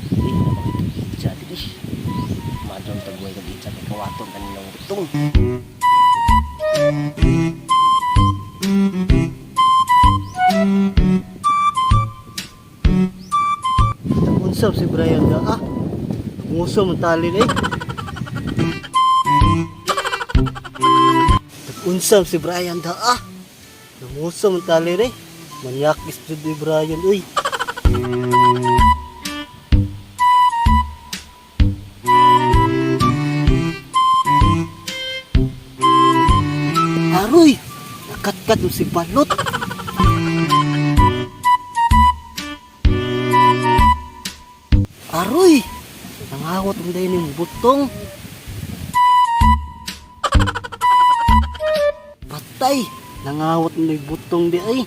Hindi na makikita diri. Madon tagway kag itsa kay kawaton kanilang butong. Unsap si Brian ga ah. Nguso man tali eh. Unsap si Brian da ah. Nanguso man tali eh. Manyakis jud ni Brian uy. Aroy, nakatkat mo si Balot. Aroy! Nangawat mo dahil yung butong. Patay! Nangawat mo yung butong di ay.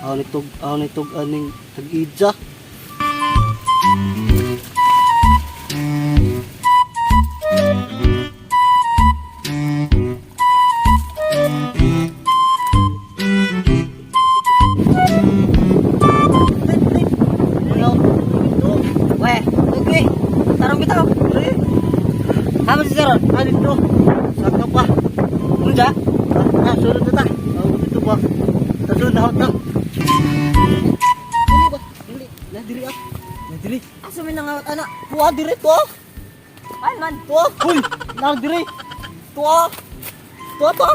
Aw nitog aning tag-idya. Weh, okay. Tarong bitaw. Hama si Saron. Ah, dito. Saka pa. Unsa? Ah, sunod na ta. Ah, dito ba? Tasun na ta. Dili ba? Dili. Na dili ah. Na dili. Asa may nangawat ana? Tuwa diri tuwa. Ay man. Tuwa. Uy, na diri. Tuwa. Tuwa to.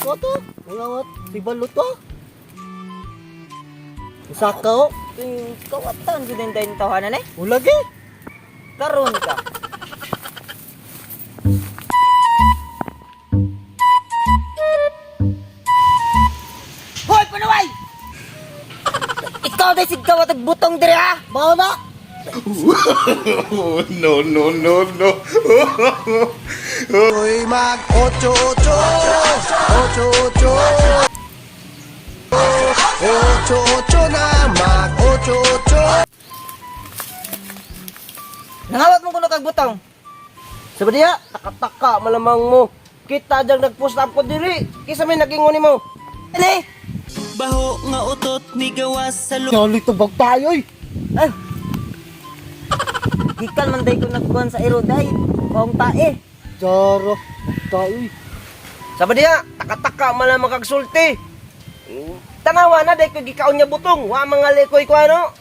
Tuwa to. Nangawat si Balot to. Saka oh. Ting kawatan jud din tayo tahanan eh. Ulagi. Karon ka. Hoy, panuway! Ikaw day sig kawat og butong diri ha. Mao na. Oh, no, no, no, no. Hoy mag 8 8 8 8 8 8 na mag 8 8. Nangawat mo kuno kag butong. Sabi diya, takataka malamang mo. Kita diyang nagpost up ko diri. Kisa may nagingon nimo. Ani? Baho nga utot ni gawas sa Yali tubag tayo oy. Ah. Gikan man day ko nagkuhan sa iro day. Kaong tae. Jaro. Tayo oy. Sabi diya, takataka malamang kag sulti. Tanawa na dahil ko gikaon niya butong. Wa mga lekoy ko ano.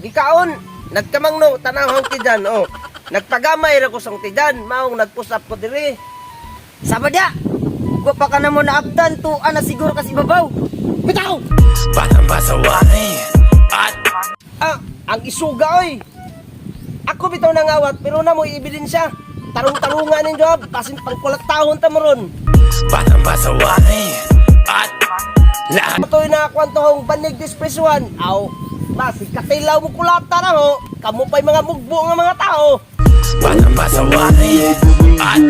Gikaon. Nagkamang no, tanawang tijan oh. Nagpagamay ra ko sang tijan, maong nagpost up ko diri. Sama dia. Ugwa pa ka na mo naabtan tuan na siguro kasi ibabaw. Bitaw. Batang pasaway at Ah, ang isuga oy. Ako bitaw nangawat pero na mo ebidensya. Tarong-tarungan ninyo, ah. Basin pangkulat tahon ta mo ron. Batang pasaway at lahat Patuloy na kwantohong banig dispresuan. Aw, basi katilaw mo kulata na ho. Kamu pa'y mga mugbo nga mga tao. Batang pasaway at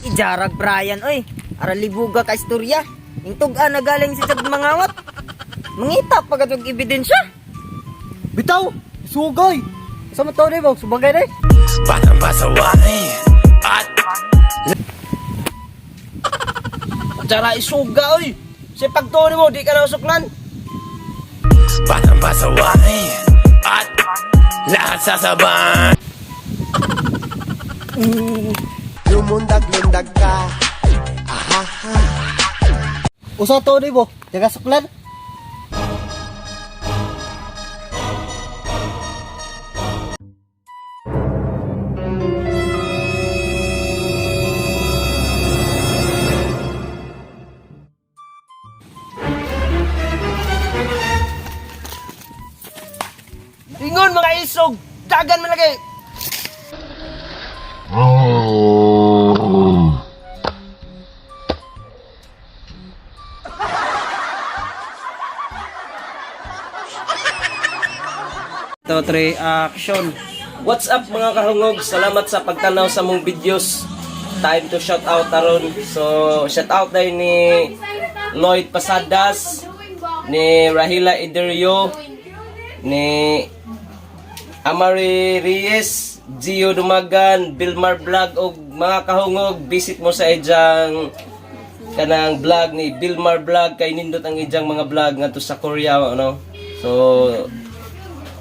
Ijarag Brian oy. Ara libuga ka istorya. Ing tug-an na galing si Chag mangawat. Mangita pa ka og ebidensya. Bitaw. Sugay. Sa man taon mo subagay ni. Batang pasaway at Tsara isuga oy. Sa pagtuon mo, di ka na usuklan. Batang pasaway at lahat sasabay. Lumundag-lundag ka. Usa taon mo. Jaga suklan. Ingon mga isog, dagan man lagi. Two, three, action. What's up mga kahungog? Salamat sa pagtanaw sa mong videos. Time to shout out aron. So, shout out dahil ni Lloyd Pasadas, ni Rahila Ederio, ni Amari Reyes, Gio Dumagan, Bilmar Vlog og mga kahungog, visit mo sa ijang kanang vlog ni Bilmar Vlog kay nindot ang ijang mga vlog ngadto sa Korea ano. So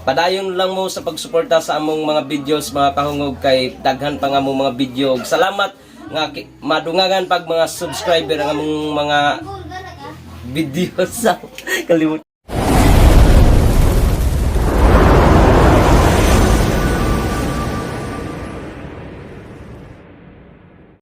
Padayon lang mo sa pagsuporta sa among mga videos, mga kahungog, kay daghan pa nga among mga video. Ug salamat nga madungagan pag mga subscriber ang among mga videos sa kalimut.